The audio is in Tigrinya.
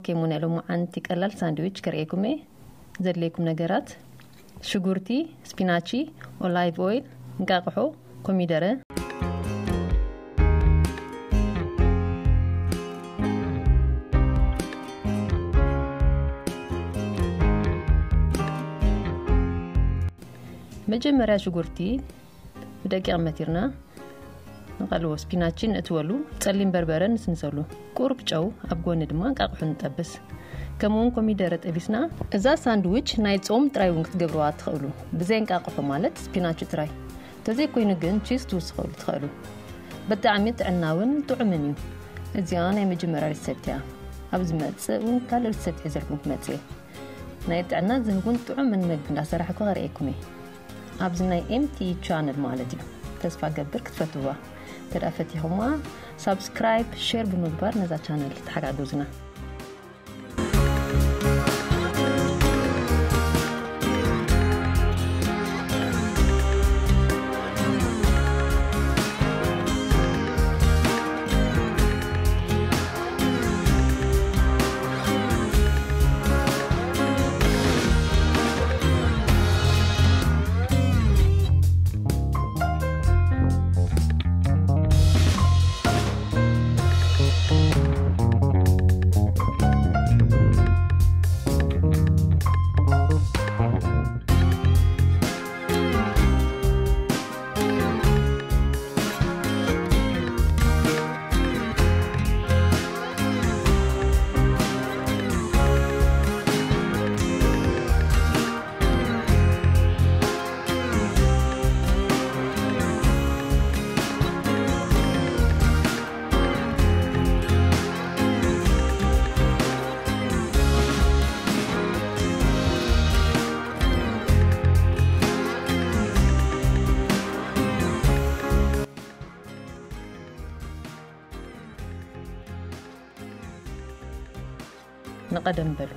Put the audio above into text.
ከሙ ናይ ሎማዓንቲ ቀላል ሳንድዊች ከርእየኩም እየ። ዘድልየኩም ነገራት ሽጉርቲ፣ ስፒናቺ፣ ኦላይቭ ኦይል፣ እንቃቕሖ፣ ኮሚደረ። መጀመርያ ሽጉርቲ ብደቂቕ መቲርና ንቐልዎ፣ ስፒናችን እትወሉ፣ ጸሊም በርበረ ንስንሰሉ፣ ቁሩብ ጨው፣ ኣብ ጎኒ ድማ እንቃቕሑ ንጠብስ። ከምኡውን ኮሚደረ ጠቢስና። እዛ ሳንድዊች ናይ ጾም ጥራይ እውን ክትገብርዋ ትኽእሉ፣ ብዘይ እንቃቕሑ ማለት ስፒናች ጥራይ። ተዘይኮይኑ ግን ቺዝ ትውስኸሉ ትኽእሉ። ብጣዕሚ ጥዕናውን ጥዑምን እዩ። እዚኣ ናይ መጀመርያ ሪሰፕት እያ። ኣብ ዝመጽእ እውን ካልእ ሪሰፕት ሒዘልኩም ክመጽእ እየ። ናይ ጥዕና ዝህቡን ጥዑምን መግቢ እንዳሰራሕኩ ከርእየኩም እየ። ኣብዚ ናይ ኤምቲ ቻነል ማለት እዩ። ተስፋ ገብር ክትፈትዋ። ተዳ ፈቲኹማ ሳብስክራይብ፣ ሼር ብምግባር ነዛ ቻነል ተሓጋገዙና። ንቐደም በሉ።